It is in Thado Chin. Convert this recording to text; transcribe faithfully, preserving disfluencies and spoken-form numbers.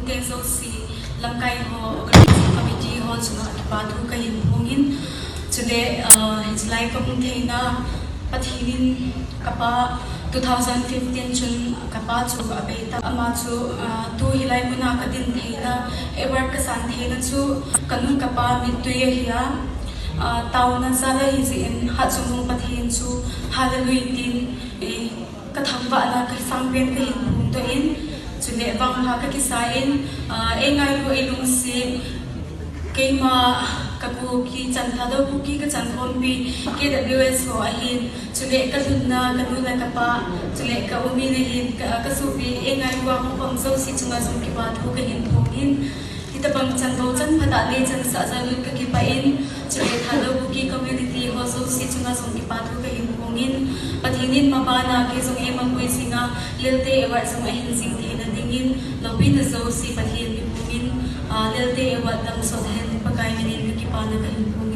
Jouse, lamkai ho, organizing committee ho chunga kipa thu kahin phong in. Chule, ah, hichelai kahung theina Pathen in kapa two thousand fifteen chun kapa chu abei ta. Ama chu, ah, tu hilai muna kadin theina, award kasan theina chu kanung kapa mittui ahi a. Ah, taona jal ahi jeh in hatchungnung Pathen chu hallelujah tin, eh, kathangvahna kasangpen kahin phongdoh in, chule vangpha kakisa in, ah, eingailu eilungset, keima ka Kuki chan Thadou Kuki kachan khompi K W S ho ahin, chule kalhunna kanu le kapa, chule ka u min ahin, ka, kasopi eingailu a hung khom jouse chunga jong kipa thu kahin phong in, hitobang chanbou chanpha tah le chansah jal un kakipah in, chule Thadou Kuki community ho jouse chunga jong kipa thu kahin phong in, Pathen in mabana kei jong eima koi jinga Lelte Award jong ahin jing theina dingin, loupina jouse Pathen in pung in, ah, Lelte Award damsot hen Pakai min in kakipana kahin phong.